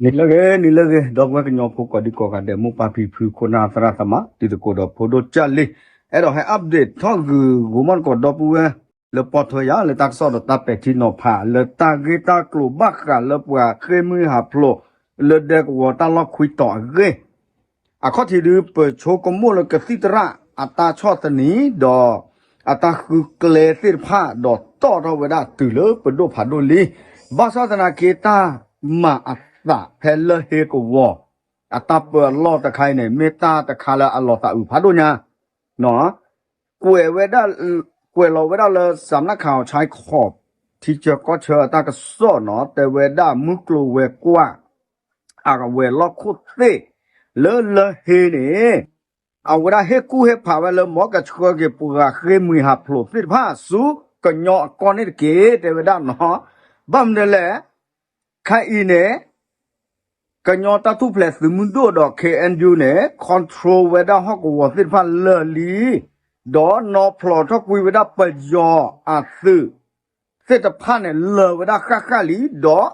နံၤလၢအဂ့ၤ နံၤလၢအဂ့ၤ ဒီပုၢ်ဝဲၢ်ကညီဖိကိးဒံကိးဂၤဒဲး မိၢ်ပၢ်ဖံဖု ခိၣ်နၢ်သရၣ်သမါ တံၤသကိးဒီးဖိဒိၣ်ကၢ်လံ, အဲၣ်ဒိးဟဲ update ထီၣ်ဂုာ်ဂိၤမီၢ်တကိး ဒီပုၢ်ဝဲၢ် လၢပီၢ်ထွဲယၤ လၢတၢ်ကစီၣ်ဒီးတၢ်ပဲာ်ထံနီၤဖး လၢတၢ်ဂ့ၢ်တၢ်ကျိၤဘၣ်ဃးလၢပှၤဃ့ၢ်မှံဟးဖျိး လၢဒဲကဝီၤတၢ်လီၢ်ခွံတီၤအဂ့ၢ် အခီၣ်ထံးဒုး ပဆိကမိၣ်လၢကသံၣ်သရၣ်အတၢ်ဆီၣ်သနံး ဒီးအတၢ်ဃုကျဲသ့ၣ်တဖၣ် ဒီးတီၣ်ထီၣ်ဝဲဒၣ်တုၤလၢပဒိၣ်ဖးဒိၣ်လံ. ဘၣ်ဆၣ်သနာ်က့ တၢ်မၤအသးဖဲလၢၢ်ဟ့ကဝီၤ အတၢ်ပၢအလီၢ်တခါအံၤန့ၣ် မ့ၢ်တၢ်တခါလၢအလီၤသးအုးဖးဒိၣ်ညါ ကွဲးဝဲဒၣ်, ကွဲးလီၤဝဲဒၣ်လၢ စးနၣ်ခးအီၤဆါခီၣ် ထံဆၢကီၢ်ဆၢအတၢ်ကစီၣ်နီၤ တဲဝဲဒၣ်မုၢ်ကျိၤဝဲၤကွာ် အဝဲၤလီၢ်ခိၣ်သ့ၣ် လၢလၢၢ်ဟ့န့ၣ် အဝဲဒၣ်ဟ့ၣ်ကူၣ်ဟ့ၣ်ဖးဝဲလၢ မ်ကဆှၢက့ၤပှၤဃ့ၢ်မှံဟးဖျိးသ့ၣ်တဖၣ်ဆူကညီအကီၢ်န့ၣ်တက့ၢ် တဲဝဲဒၣ်နီၤ. ဘၣ်မနုၤလဲၣ် ခဲအံၤန့ၣ် ကညီတၢ်ထူၣ်ဖျဲးသုးမုၢ်ဒိၣ်ဒီး ခ့ၣ်အဲၣ်ယူၣ်န့ၣ် control ဝဲဒၣ်ဟီၣ်ကဝီၤသ့ၣ်တဖၣ်လၢာ်လံ, ဒီးနီၤဖျိးထီၣ်ကွံာ်ဝဲဒၣ်ပယီၤအသုးသ့ၣ်တဖၣ်န့ၣ် လၢာ်ဝဲဒၣ်ဃၣ်ဃၣ်လံ, ဒီး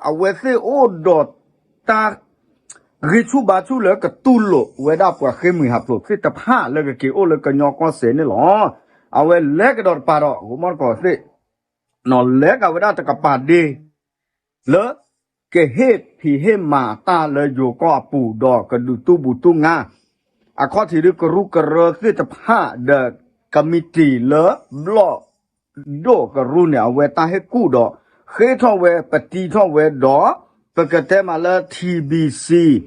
အဝဲသ့ၣ်အိၣ်ဒီးတၢ် ဂံၢ်ဆူၣ်ဘါဆူၣ်လၢကတူၢ်လိာ်ဝဲဒၣ်ပှၤဃ့ၢ်မှံဟးဖျိးသ့ၣ်တဖၣ်လၢကက့ၤအိၣ်လၢကညီကီၢ်စဲၣ်န့ၣ်လီၤ. အဝဲလဲၤကဒီးတပၤဒီး ဂိၤမီၢ်တကိးသ့ၣ် လဲၤကဒီးဝဲဒၣ်တကပၤဒ့ လၢကဟ့ၣ်ဖံးဟ့ၣ်မၤအတၢ်လၢယိၤကီၢ်အပူၤ ဒီးကဒုးတူၢ်ဘူးတူၢ်ငါ အခီၣ်ထံးဒုးကရူၢ်ကရၢသ့ၣ်တဖၣ်ဒီး committee လၢဘျီၣ်ဒိၣ်ကရူၢ်န့ၣ် အဝဲတၢ်ဟ့ၣ်ကူၣ်ဒီး ဃ့ထီၣ်ဝဲပတံထီၣ်ဝဲဒီး ပကတဲမးလၢ ထံဘံၣ်စံၣ်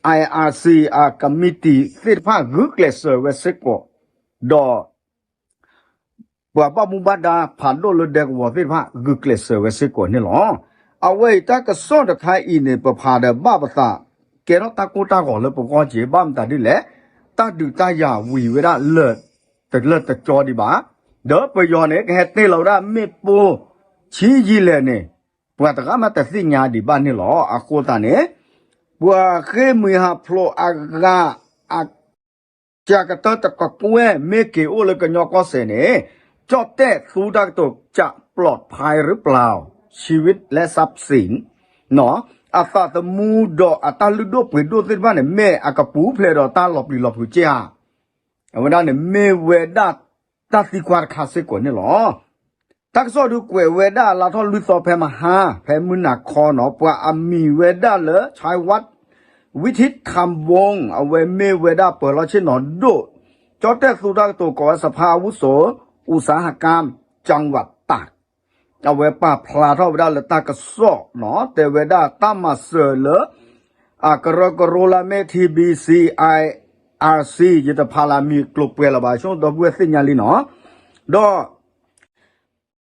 အံၣ်အါစံၣ် အ committee သ့ၣ်တဖၣ်ဂုာ်ကျဲးစၢးဝဲစ့ၢ်ကီး ဒီး ပှၤဘၣ်မူဘၣ်ဒါဖးဒိၣ်လၢဒဲကဝီၤသ့ၣ်တဖၣ် ဂုာ်ကျဲးစၢးဝဲစ့ၢ်ကီးန့ၣ်လီၤ. အဝဲအံၤတၢ်ကစီၣ်တခါအံၤန့ၣ် ပဖးဒီးဘၣ်ပသး ကဲထီၣ်တၢ်ကိၢ်တၢ်ဂီၤလၢပဂီၢ်က့ၤ ဘၣ်မတၤဒ်လဲၣ်, တၢ်ဒုးတၢ်ယၤဝံၤဝဲဒၣ်လၢာ် တလၢာ်တကၠီဒံးဘၣ်, ဒီးပယီၤန့ၣ် ကဟဲတ့လီၤဝဲဒၣ်မ့ၣ်ပိၢ်ဆံးယံာ်လဲၣ်န့ၣ် ပှၤတဂၤမးတသ့ၣ်ညါဒံးဘၣ်န့ၣ်လီၤ. အဃိသတးန့ၣ် ပှၤဃ့ၢ်မှံဟးဖျိးအဂၤ အ ကကတၢၢ်တကကွဲၢ် မ့ၢ်က့ၤအိၣ်လၢကညီကီၢ်စဲၣ်န့ၣ် ကၠီၣ်တဲၣ်သူတၢ်ကတိၤ จะปลอดภัยหรือเปล่า ชีวิตและทรัพย์สิน အသးသမူဒီးအတၢ်လုၢ်ဒိၣ်ပှ့ၤဒိၣ်သ့ၣ်တဖၣ်န့ၣ် မ့ၢ်အကပူၤဖျဲးဒီးတၢ်လီၤပျံၤလီၤဖုးက့ဧါ. အဝဲဒၣ်န့ၣ်မ့ၢ်ဝဲဒၣ်တၢ်သံကွၢ်တခါစ့ၢ်ကီးန့ၣ်လီၤ. တၢ်ကစီၣ်ဒုးကွဲးဝဲဒၣ်လါထီၣ်လွံၢ်သီဖဲမဟါ ဖဲမုၢ်နၤခီနီၤ ပှၤအမံၤဝဲဒၣ်လၢ ชัยวัฒน์ วิทิตคำวงศ์ အဝဲမ့ၢ်ဝဲဒၣ်ပၢၤလီၢ်ဆ့ၣ်နီၤဒိၣ် ကၠီၣ်တဲၣ်သူတၢ်ကတိၤကိးဝဲ สภาอาวุโสอุตสาหกรรมจังหวัดตาก အဝဲပာ်ဖျါထီၣ်ဝဲဒၣ်လၢတၢ်ကစီၣ်နီၤ တဲဝဲဒၣ်တၢ်မၤစၢၤလၢ အကရၢကရိလၢမ့ၢ် ထံဘံၣ်စံၣ် အံၣ်အါစံၣ် ယတဖးလၢမံၤကျိၤပှဲၤလၢၤဘၣ် ဆိဒီပုၢ်ဝဲၢ်သ့ၣ်ညါလံနီၤ ဒီး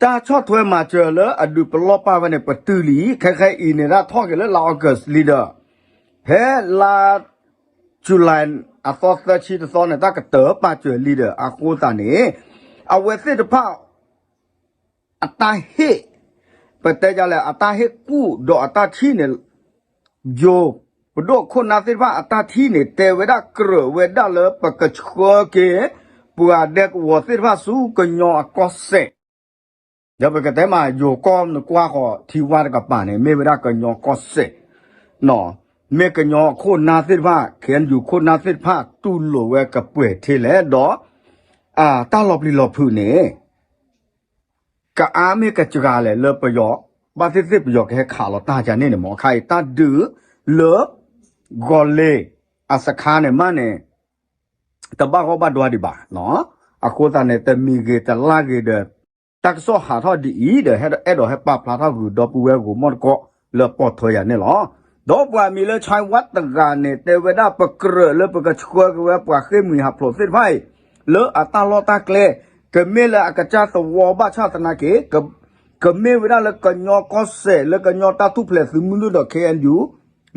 တၢ်ဆီၣ်ထွဲမၤစၢၤလၢအဒုးပလီၢ်ပာ်ဝဲန့ၣ် ပတုာ်လံ ခဲခဲအံၤန့ၣ်ဒၣ်ထီၣ်က့ၤလၢလါ August လံဒီး ဖဲလါ July အသီသၢဆံတသီန့ၣ် တၢ်ကတၢၢ်ပာ်စၢၤလံဒီး အဃိသတးန့ၣ် အဝဲသ့ၣ်တဖၣ် အတၢ်ဟ့ၣ် ပတဲဒ်လဲၣ် အတၢ်ဟ့ၣ်ကူၣ်ဒီးအတၢ်ထံၣ်န့ၣ် ယိၤပဒိၣ်ခိၣ်နၢ်သ့ၣ်တဖၣ်အတၢ်ထံၣ်န့ၣ် တဲဝဲဒၣ်ကြၢးဝဲဒၣ်လၢပကဆှၢက့ၤ ပှၤဒဲကဝီၤသ့ၣ်တဖၣ်ဆူကညီအကီၢ်စဲၣ် ဒီးပကတဲမး ယိၤကီၢ်နကွၢ်ဃီၤထံဝါတကပၤန့ၣ် မ့ၢ်ဝဲဒၣ်ကညီကီၢ်စဲၣ် မ့ၢ်ကညီခိၣ်နၢ်သ့ၣ်တဖၣ် ခ့ၣ်အဲၣ်ယူၣ် ခိၣ်နၢ်သ့ၣ်တဖၣ် တူၢ်လိာ်ဝဲကပှဲၤထဲလဲၣ်ဒီး တၢ်လီၤပျံၤလီၤဖုးန့ၣ် ကအါမ့ၢ်ကစှၤလဲၣ်လၢပယီၤ ဘၣ်သ့ၣ်သ့ၣ်ပယီၤကဟဲခးလီၤတၢ်ကန့ၣ်န့ၣ်မ့ၢ် ခါအံၤတၢ်ဒုးလၢ ဂီၤလ့ၤအစခါန့ၣ်မးန့ၣ် တဘၣ်ဂီၢ်ဘၣ်ဒွါဒံးဘၣ်နီၤ အဃိသတးန့ၣ် တမံၤဂ့ၤတလါဂ့ၤဒီး တၢ်ကစီၣ်ဟးထီၣ်ဒ်အံၤဒီး အဲၣ်ဒိးဟဲပာ်ဖျါထီၣ်ဂုာ်ဒီပုၢ်ဝဲၢ်ဂိၤမီၣ်တကိးလၢပီၢ်ထွဲယၤန့ၣ်လီၤ. ဒီးပှၤမံၤလၢ ชัยวัฒน์ တဂၤန့ၣ် တဲဝဲဒၣ် ပကြၢးလၢပကဆှၢက့ၤဝဲပှၤဃ့ၢ်မှံဟးဖျိးသ့ၣ်တဖၣ်အံၤ လၢအတၢ်လီၢ်တၢ်ကျဲ ကမ့ၢ်လၢအကစၢ်သဝီဘၣ်ဆၣ်သနာ်က့ ကမ့ၢ်ဝဲဒၣ်လၢကညီကီၢ်စဲၣ် လၢကညီတၢ်ထူၣ်ဖျဲးသုးမုၢ်ဒိၣ်ဒီး ခ့ၣ်အဲၣ်ယူၣ်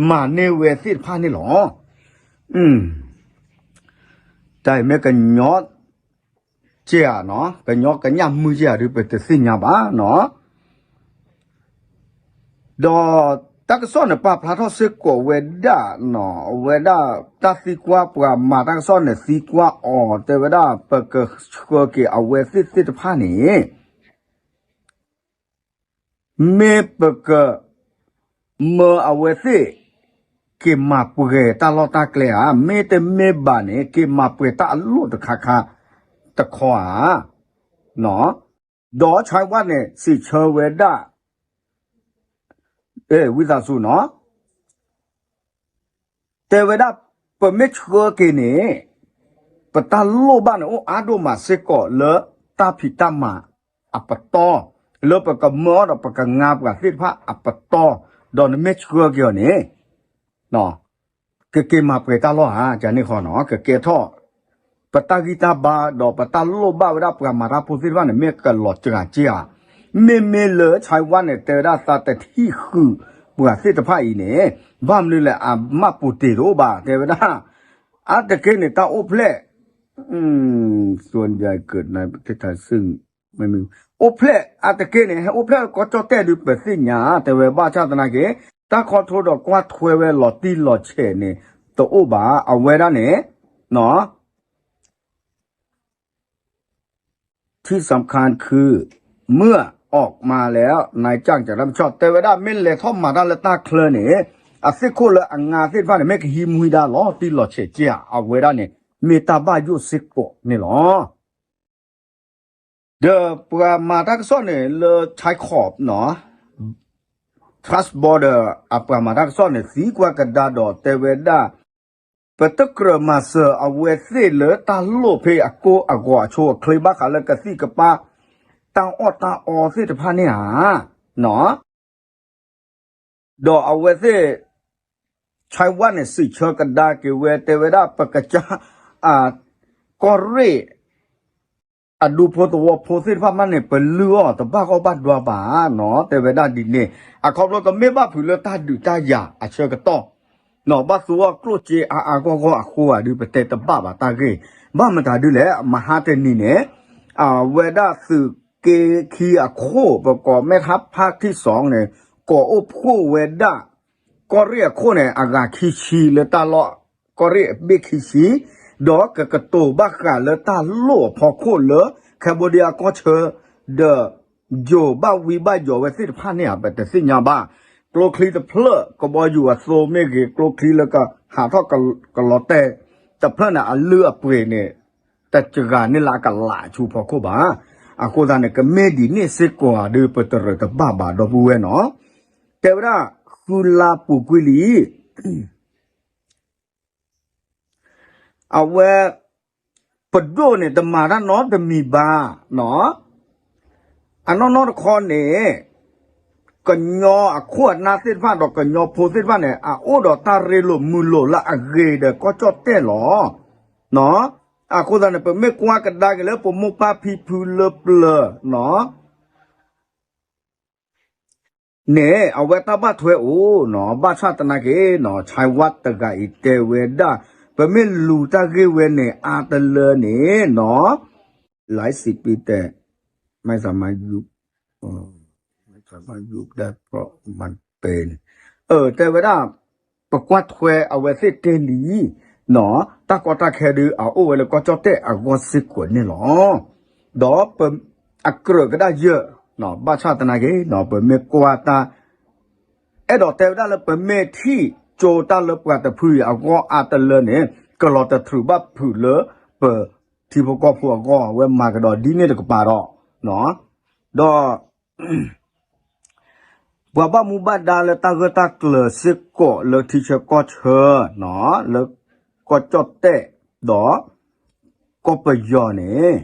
မၤန့ၢ်ဝဲသ့ၣ်တဖၣ်န့ၣ်လီၤ. တၢ်အံၤမ့ၢ်ကညီ ကဲဧါနီၤ ကညီကညၣ်မုၢ်ကဲဧါဒုး ပတသ့ၣ်ညါဘၣ်နီၤ ဒီးတၢ်ကစီၣ်န့ၣ် ပာ်ဖျါထီၣ်စ့ၢ်ကီးဝဲဒၣ်နီၤ အဝဲဒၣ်တၢ်သံကွၢ် ပှၤမၤတၢ်ကစီၣ်န့ၣ် သံကွၢ်အီၤ တဲဝဲဒၣ် ပကဆှၢက့ၤအဝဲသ့ၣ်သ့ၣ်တဖၣ်န့ၣ် မ့ၢ်ပက မၢအဝဲသ့ၣ် က့ၤမၤပှဲၤတၢ်လီၢ်တၢ်ကျဲဧါ, မ့တမ့ၢ်ဘၣ်န့ၣ် က့ၤမၤပှဲၤတၢ်အလိၣ်တခါခါတခီဧါ. ဒီး China န့ၣ် စံးဆၢဝဲဒၣ် ဝံသးစူၤနီၤ တဲဝဲဒၣ် ပမ့ၢ်ဆှၢက့ၤန့ၣ် ပတၢ်လိၣ်ဘၣ်န့ၣ် အိၣ်အါဒိၣ်မးစ့ၢ်ကီးလၢတၢ်ဖံးတၢ်မၤအပတီၢ်, လၢပကမၢအီၤဒီးပကငါပှၤသ့ၣ်တဖၣ်အပတီၢ်, ဒီးနမ့ၢ်ဆှၢက့ၤအီၤန့ၣ် ကက့ၤမၤပှဲၤတၢ်လီၢ်ဧါ, ကန့ၣ်ဃီနီၤ ကကဲထီၣ် ပတၢ်ဂံၢ်တၢ်ဘါ ဒီးပတၢ်လိၣ်ဘၣ်ဝဲဒၣ်ပှၤမၤတၢ်ဖိသ့ၣ်တဖၣ်န့ၣ် မ့ၢ်ကလီၤစှၤက့ဧါ. မ့မ့ၢ်လၢ China န့ၣ် တဲဝဲဒၣ်သးတထံၣ်ဃုာ်ပှၤသ့ၣ်တဖၣ်အံၤန့ၣ် ဘၣ်မနုၤလဲၣ် အမၢ်ပူၤတ့ၢ်တအိၣ်ဘၣ် တဲဝဲဒၣ် အါတက့ၢ်န့ၣ် တၢ်အိၣ်ဖျဲၣ် ส่วนใหญ่เกิดในประเทศไทย ซึ่ง အိၣ်ဖျဲၣ်အါတက့ၢ်န့ၣ် ဟဲအိၣ်ဖျဲၣ်လၢကီၢ်ကၠီၣ်တဲၣ်ဒုးပသ့ၣ်ညါ တဲဝဲဘၣ်ဆၣ်သနာ်က့ တၢ်ခီဖျိဒီးကွၢ်ထွဲဝဲလီၤတံၢ်လီၤဆဲးန့ၣ် တအိၣ်ဘၣ် အဝဲဒၣ်န့ၣ် ที่สำคัญคือ เมื่อออกมาแล้ว นายจ้างจะรับผิดชอบ တဲဝဲဒၣ်မ့ၢ်လဲၤထီၣ်မၤတၢ်လၢတၢ်ချၢန့ၣ် အသ့ၣ်ခိၣ်လၢအငါသ့ၣ်တဖၣ်န့ၣ် မ့ၢ်ကဟံးမူဒါလီၤတံၢ်လီၤဆဲးက့ဧါ အဝဲဒၣ်န့ၣ် မ့ၢ်တၢ်ဘၣ်ယိၣ်စ့ၢ်ကီးန့ၣ်လီၤ. ဒီးပှၤမၤတၢ်ကစီၣ်န့ၣ်လၢ China နီၤ Trust Border အပှၤမၤတၢ်ကစီၣ်န့ၣ် သံကွၢ်ကဒါဒီးတဲဝဲဒၣ် ပတကြၢးမၤစၢၤအဝဲသ့ၣ်လၢတၢ်လိၣ်ဖဲအကိၢ်အဂီၤအဆိအချ့ဘၣ်ဃးလၢကသံၣ်ကပၢ် တၢ်အီၣ်တၢ်အီသ့ၣ်တဖၣ်န့ၣ်ဧါ ဒီးအဝဲသ့ၣ် China န့ၣ် စံးဆၢကဒါက့ၤဝဲ တဲဝဲဒၣ်ပကစၢ် ကီၢ်ရ့ၣ် အဒူဖိသဝီဖိသ့ၣ်တဖၣ်မးန့ၣ် ပလုၢ်အီၣ်တဘၣ်ဂီၢ်ဘၣ်ဒွါဘၣ်နီၤ တဲဝဲဒၣ်ဒ်န့ၣ် အခီဖျိကမ့ၢ်ဘၣ်ဖုးလၢတၢ်ဒုးတၢ်ယၤအဆၢကတီၢ် ဘၣ်သူအီၣ်ကျိၣ်စ့အါအါဂီၢ်ဂီၢ်အဃိဧါဒုး ပတဲတဘၣ်ဘၣ်တၢ်ဂ့ၢ် ဘၣ်မတၤဒုးလဲၣ် မဟါတနံၤန့ၣ် အဝဲဒၣ်သုးက့ခံအခိၣ် ပကိးမဲထါဖါထံစီန့ၣ် ကိးအိၣ်ဖှိၣ်ဝဲဒၣ် ကီၢ်ရ့ၣ်အခိၣ်န့ၣ် အဂၤခံဆံလၢတၢ်လီၢ် ကီၢ်ရ့ၣ်အဘ့ၣ်ခံဆံ ဒီးကကတိၤဘၣ်ဃးလၢတၢ်လိၣ်အဖီခိၣ်လၢ Cambodia ကီၢ်ဆၢ ဒီး ယိၤဘၣ်ဝံဘၣ်ယိၤဝဲသ့ၣ်တဖၣ်န့ၣ်ဧါ ပတသ့ၣ်ညါဘၣ်. ကျိချံတဖျၢၣ် ကဘီယူၤအသိမ့ၢ်ဂ့ၤ ကျိချံလၢကဟးထီၣ်ကလီၤတဲာ်တဖျၢၣ်န့ၣ် အလုၢ်အပှ့ၤန့ၣ် တစှၤန့ၢ်လၢအကလးဆူဖီခိၣ်ဘၣ်. အဃိသတးန့ၣ် ကမ့ၢ်ဒ်န့ၣ်စ့ၢ်ကီးဧါဒုး ပတရၢးတဘၣ်ဘၣ်ဒီပုၢ်ဝဲၢ်နီၤ. တဲဝဲဒၣ် ဃုလါပူၤကွံာ်လံ အဝဲ ပဒိၣ်န့ၣ် တမၤတၢ်နီတမံၤဘၣ်နီၤ. အနီၢ်နီၢ်တခီန့ၣ် ကညီအခိၣ်အနၢ်သ့ၣ်တဖၣ်ဒီးကညီဖိသ့ၣ်တဖၣ်န့ၣ် အအိၣ်ဒီးတၢ်ရ့လိာ်မုာ်လိာ်လၢအဂ့ၤဒီးကီၢ်ကၠီၣ်တဲၣ်လီၤ. အဃိသတးန့ၣ် ပမ့ၢ်ကွၢ်ကဒါက့ၤလၢပမိၢ်ပၢ်ဖံဖုလၢပျၢၤနီၤ န့ၣ် အဝဲတၢ်ဘၣ်ထွဲအိၣ်နီၤ ဘၣ်ဆၣ်သနာ်က့နီၤ ဆဲးဝါတဂၤအံၤတဲဝဲဒၣ် ပမ့ၢ်လူၤတၢ်ဂ့ၢ်ဝဲန့ၣ် အါတလၢန့ၣ်နီၤ หลายสิบปีแต่ไม่สามารถยุบ ไม่สามารถยุบได้เพราะมันเป็น တဲဝဲဒၣ် ပကွၢ်ထွဲအဝဲသ့ၣ်တဲလံနီၤ တၢ်ကီတၢ်ခဲဒုး အအိၣ်ဝဲလၢကီၢ်ကၠီၣ်တဲၣ်အဂီၢ်စ့ၢ်ကီးန့ၣ်လီၤ. ဒီးပ အကြၢးကဒၣ်ယဲၢ် ဘၣ်ဆၣ်သနာ်က့နီၤ ပမ့ၢ်ကွၢ်တၢ် အဲၣ်ဒိးတဲဝဲဒၣ်လၢပမ့ၢ်ထံၣ်ကၠိတၢ်လၢပှၤတဖုအံၤအဂီၢ်အါတလၢန့ၣ် ကလီၤတထုးဘၣ်ဖုးလၢပထံဖိကီၢ်ဖိအဂီၢ် အဝဲမၤကဒီးဒ်န့ၣ်တကပၤဒီး ဒီး ပှၤဘၣ်မူဘၣ်ဒါလၢတၢ်ဂၢၢ်တၢ်ကျၢၤစ့ၢ်ကီးလၢထံဆၢကီၢ်ဆၢနီၤ လၢကီၢ်ကၠီၣ်တဲၣ်ဒီး ကီၢ်ပယီၤန့ၣ်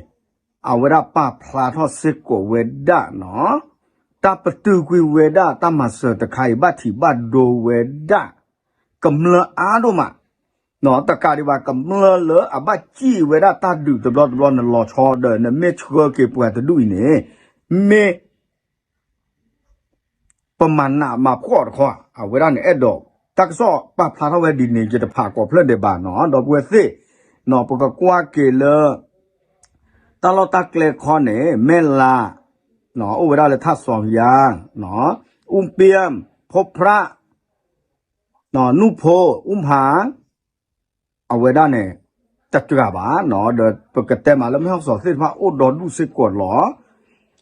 အဝဲဒၣ်ပာ်ဖျါထီၣ်စ့ၢ်ကီးဝဲဒၣ်နီၤ တၢ်ပတုာ်ကွံာ်ဝဲဒၣ်တၢ်မၤစၢၤတခါအံၤ ဘၣ်ထံးဘၣ်ဒိဝဲဒၣ် ကမျၢၢ်အါဒိၣ်မး တကးဒံးဘၣ် ကမျၢၢ်လၢအဘၣ်စံၣ်ဝဲဒၣ်တၢ်ဒုးတဘျီတဘျီန့ၣ် လီၤဆီဒီး နမ့ၢ်ဆှၢက့ၤပှၤတဒူၣ်အံၤန့ၣ် မ့ၢ် ပမၤနးမၤဖှီၣ်တခီ အဝဲဒၣ်န့ၣ်အဲၣ်ဒိး တၢ်ကစီၣ်ပာ်ဖျါထီၣ်ဝဲဒ်န့ၣ် ယတဖးကိးဖျၢၣ်ဒံးဘၣ်နီၤ ဒီပုၢ်ဝဲၢ်သ့ၣ် ပကကွၢ်က့ၤလၢ တၢ်လီၢ်တၢ်ကျဲခီန့ၣ် မဲၢ်လး အိၣ်ဝဲဒၣ်လၢထၣ်စီၤယါ အူပ့ၣ် ဖိဖြၣ် နူၢ်ဖိ အူဖး အဝဲဒၣ်န့ၣ် တစှၤဘၣ်နီၤ ဒီးပကတဲမးလၢ မဲၢ်ဟီၣ်စီၤသ့ၣ်တဖၣ်အိၣ်ဒီဒူၣ်စ့ၢ်ကီးလီၤ.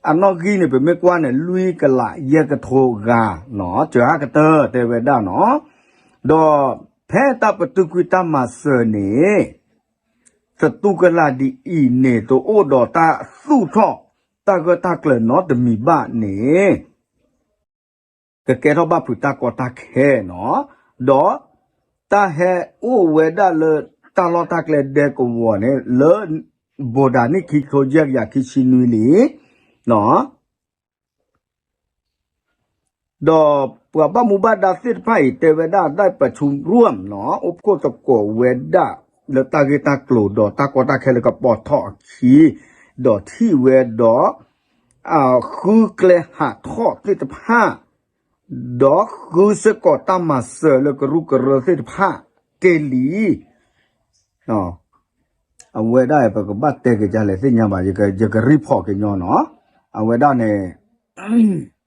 အနီၣ်ဂံၢ်န့ၣ် ပမ့ၢ်ကွၢ်န့ၣ် လွံၢ်ကလးယဲၢ်ကထိဂၤနီၤ စှၤကတၢၢ်တဲဝဲဒၣ်နီၤ ဒီးဖဲတၢ်ပတုာ်ကွံာ်တၢ်မၤစၢၤန့ၣ် သတူၢ်ကလာ်ဒ်အံၤန့ၣ် တအိၣ်ဒီးတၢ်သူၣ်ထီၣ်တၢ်ဂၢၢ်တၢ်ကျၢၤနီတမံၤဘၣ်န့ၣ် ကကဲထီၣ်ဘၣ်ဖုးတၢ်ကီတၢ်ခဲနီၤ. ဒီး တၢ်ဟဲအိၣ်ဝဲဒၣ်လၢတၢ်လီၢ်တၢ်ကျဲဒဲကဝီၤန့ၣ် လၢ ဘိးဒၣ်နံၣ်ခံကထိယဲၢ်ကယၤခံဆံနွံလံ ဒီးပှၤဘၣ်မူဘၣ်ဒါသ့ၣ်တဖၣ်အံၤတဲဝဲဒၣ် ได้ประชุมร่วมနီၤ အိၣ်ဖှိၣ်သကိးဝဲဒၣ် လၢတၢ်ဂ့ၢ်တၢ်ကျိၤဒီးတၢ်ကီတၢ်ခဲလၢကပီၤထီၣ်အခံ ဒီးထံၣ်ဝဲဒီး ဃုကျဲဟးထီၣ်သ့ၣ်တဖၣ် ဒီးဃုစ့ၢ်ကီးတၢ်မၤစၢၤလၢကရူၢ်ကရၢသ့ၣ်တဖၣ်တ့ၢ်လံ အဝဲဒၣ်ပကဘၣ်တဲက့ၤဒ်လဲၣ်သ့ၣ်ညါဘၣ် ယကrepeatကညီနီၤ အဝဲဒၣ်န့ၣ်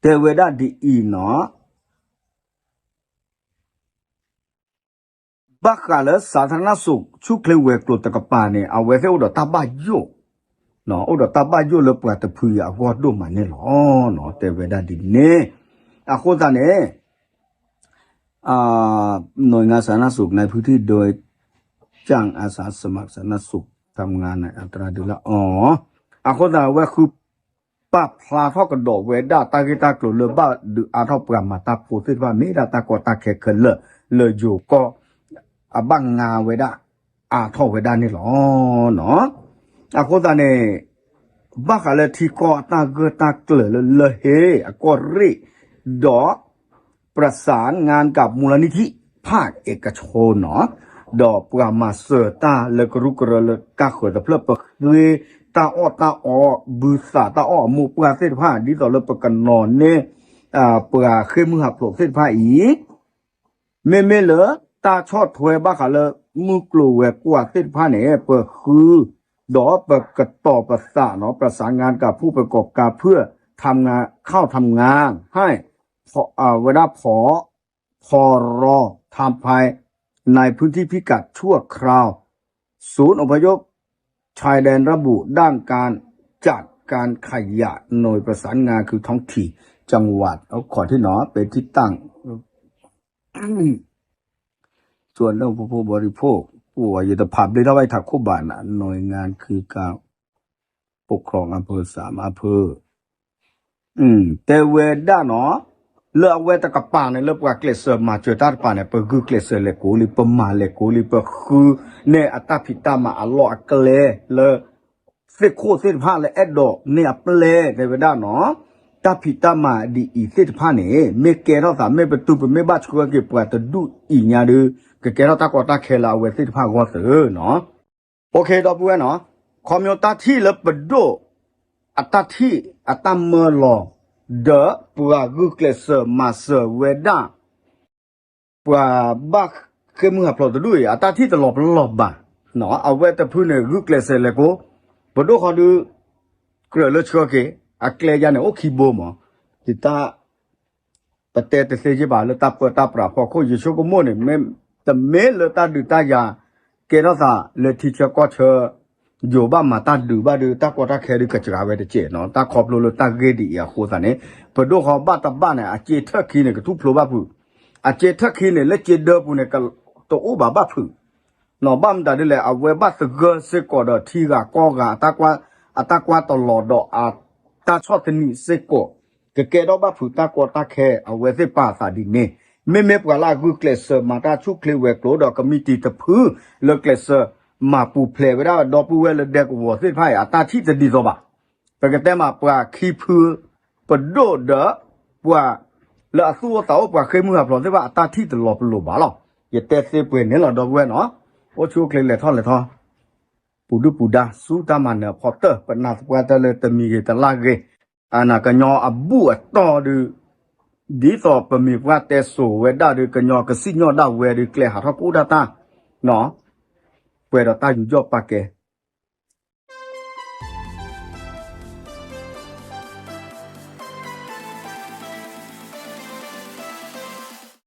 တဲဝဲဒၣ်ဒ်အံၤနီၤ ဘၣ်ဃးလၢ สาธารณสุข ဆူၣ်ချ့ဝဲၤကျိၤတကပၤန့ၣ် အဝဲသ့ၣ်အိၣ်ဒီးတၢ်ဘၣ်ယိၣ် အိၣ်ဒီးတၢ်ဘၣ်ယိၣ်လၢပှၤတဖုအံၤအဂီၢ်ဒိၣ်မးန့ၣ်လီၤ. တဲဝဲဒၣ်ဒ်န့ၣ် အဃိသတးန့ၣ် หน่วยงานสาธารณสุขในพื้นที่โดยจ้างอาสาสมัครสาธารณสุข ทำงานในอัตราเดือนละ အဃိသတးအဝဲဃု ပာ်ဖျါထီၣ်ကဒီးဝဲဒၣ်တၢ်ဂ့ၢ်တၢ်ကျိၤလၢဘၣ်ဒုးအါထီၣ်ပှၤမၤတၢ်ဖိသ့ၣ်တဖၣ် မ့ၢ်ဒၣ်တၢ်ကီတၢ်ခဲခဲလၢာ်လၢယိၤကီၢ် အဘၣ်ငါဝဲဒၣ်အါထီၣ်ဝဲဒၣ်န့ၣ်လီၤ. အဃိသတးန့ၣ် ဘၣ်ဃးလၢထံကီၢ်အတၢ်ဂၢၢ်တၢ်ကျၢၤလၢလၢဟ့အကီၢ်ရ့ၣ် ဒီး ประสานงานกับมูลนิธิภาคเอกชนနီၤ ဒီးပှၤမၤစၢၤတၢ်လၢကရူၢ်ကရၢလၢကါဃၢၤတဖျၢၣ် ပဃ့တၢ်အီၣ်တၢ်အီ ဘုသးတၢ်အီၣ်အမိၢ်ပှၢ်သ့ၣ်တဖၣ် ဒ်သိးလၢပကနီၤန့ၢ် ပှၤဃ့ၢ်မုၢ်ဟးဖျိးသ့ၣ်တဖၣ်အံၤ မ့မ့ၢ်လၢတၢ်ဆီၣ်ထွဲဘၣ်ဃးလၢမုၢ်ကျိၤဝဲၤကွာ်သ့ၣ်တဖၣ်န့ၣ် ပဃု ဒီးပကတီၤပသးနီၤ ประสานงานกับผู้ประกอบการเพื่อทำงานเข้าทำงานให้ ဝဲဒၣ် ผร.ทำภายในพื้นที่พิกัดชั่วคราว ศูนย์อพยพชายแดนระบุด้านการจัดการขยะ หน่วยประสานงานคือท้องถิ่นจังหวัด เอาขอที่หนอเป็นที่ตั้ง ส่วนเรื่องผู้บริโภค ผู้ว่าอยู่แต่ผับเลยถ้าไว้ถักคู่บ้านน่ะ หน่วยงานคือการปกครองอำเภอสามอำเภอ တဲဝဲဒၣ်နီၤ လၢအဝဲတကပၤန့ၣ် လၢပှၤကျဲးစၢးမၤစၢၤတၢ်တကပၤန့ၣ် ပဂုာ်ကျဲးစၢးလဲၤကိးလံ ပမၤလဲၤကိးလံ ပဃုန့ၢ်အတၢ်ဖံးတၢ်မၤအလီၢ်အကျဲလၢ သ့ၣ်ခိၣ်သ့ၣ်တဖၣ်လၢအဲၣ်ဒိးန့ၢ်အပျဲၢ် တဲဝဲဒၣ်နီၤ တၢ်ဖံးတၢ်မၤဒ်အံၤသ့ၣ်တဖၣ်န့ၣ် မ့ၢ်ကဲထီၣ်သး မ့ၢ်ပတုာ်ပမ့ၢ်ဘၣ်ဆှၢက့ၤပှၤတဒူၣ်အံၤညါဒီး ကကဲထီၣ်တၢ်ကီတၢ်ခဲလၢအဝဲသ့ၣ်တဖၣ်အဂီၢ်သ့နီၤ OK ဒီပုၢ်ဝဲၢ်နီၤ ခီဖျိတၢ်ထံၣ်လၢပဒိၣ် အတၢ်ထံၣ်အတၢ်မၢလီၤ ဒီးပှၤဂုာ်ကျဲးစၢးမၤစၢၤဝဲဒၣ် ပှၤဘၣ်ဃ့ၢ်မုၢ်ဟးဖျိးတဒူၣ်အံၤ အတၢ်ထံၣ်တလီၤပလီၢ်ဘၣ်. အဝဲတဖုန့ၣ် ဂုာ်ကျဲးစၢးလဲၤကိး ပဒိၣ်ဃီဒုး ကြၢးလၢဆှၢက့ၤ အကျဲယါန့ၣ် အိၣ်ခံဘိမး ဒ်တၢ် ပတဲတသ့က့ဘၣ်လၢတၢ်ပၢတၢ်ပြးဖီခိၣ် ယဆိကမိၣ်န့ၣ် တမ့ၢ်လၢတၢ်ဒုးတၢ်ယၤ ကဲထီၣ်သးလၢထံဆၢကီၢ်ဆၢ ယိၤဘၣ်မၤတၢ်ဒုးဘၣ်ဒီး တၢ်ကီတၢ်ခဲဒုးကစှၤဝဲတက့ၢ်နီၤ တၢ်ခီဖျိလၢတၢ်ဂ့ၢ်ဒ်အံၤအဃိသတးန့ၣ် ပဒိၣ်ဃီဘၣ်တဘၣ်န့ၣ် အစ့ထၢၣ်ခံန့ၣ် ကထူၣ်ဖျိဘၣ်ဖုး အစ့ထၢၣ်ခံန့ၣ် လၢစ့ဒၢပူၤန့ၣ် တအိၣ်ဘၣ်ဘၣ်ဖုး နီၤ ဘၣ်မတၤဒ်လဲၣ် အဝဲဘၣ်သဂၢၢ်စ့ၢ်ကီးဒီးထံဂၤကီၢ်ဂၤ အတၢ်ကွၢ်တလီၤဒီးအတၢ်ဆီၣ်သနံးစ့ၢ်ကီး ကကဲထီၣ်ဘၣ်ဖုးတၢ်ကီတၢ်ခဲ အဝဲသ့ၣ်ပာ်သးဒ်န့ၣ် မ့မ့ၢ်ပှၤလၢအဂုာ်ကျဲးစၢးမၤတၢ်ဆူၣ်ချ့ဝဲၤကျိၤဒီး ကမံးတံာ်တဖု လၢကျဲးစၢးမၤပူၤဖျဲးဝဲဒၣ်ဒီပုၢ်ဝဲၢ်လၢဒဲကဝီၤသ့ၣ်တဖၣ်အံၤ အတၢ်ထံၣ်တဒ်သိးဘၣ်. ပကတဲမးပှၤခံဖု ပဒိၣ်ဒီး ပှၤလၢအသူၣ်အိၣ်သးအိၣ်ပှၤဃ့ၢ်မုၢ်ဟးဖျိးသ့ၣ်တဖၣ် အတၢ်ထံၣ်တလီၤပလိာ်ဘၣ်လီၤ. ယတဲသ့ပှဲၤန့ၣ်လီၤ ဒီပုၢ်ဝဲၢ်နီၤ အိၣ်ဆူၣ်အိၣ်ချ့လဲၤထီၣ်လဲၤထီ ပူၤဒုၣ်ပူၤဒါ ဆူတၢ်မၤနၢၤအဖီတၢၢ် ပနာ်သပှၢ်တၢၢ်လၢတမံၤဂ့ၤတလၣ်ဂ့ၤ အန့ၣ်ကညီအဘူၣ်အတီၢ်ဒုး ဒ်သိးပမ့ၢ်ပှၢ်တဲစိၤဝဲဒၣ်ဒီး ကညီကစံၣ်ညီၣ်ဒၣ်ဝဲဒီး ကျဲဟးထီၣ်ကအိၣ်ဒၣ်တၢ် ပှဲၤဒီးတၢ်ယူးယီၣ်ပာ်ကဲ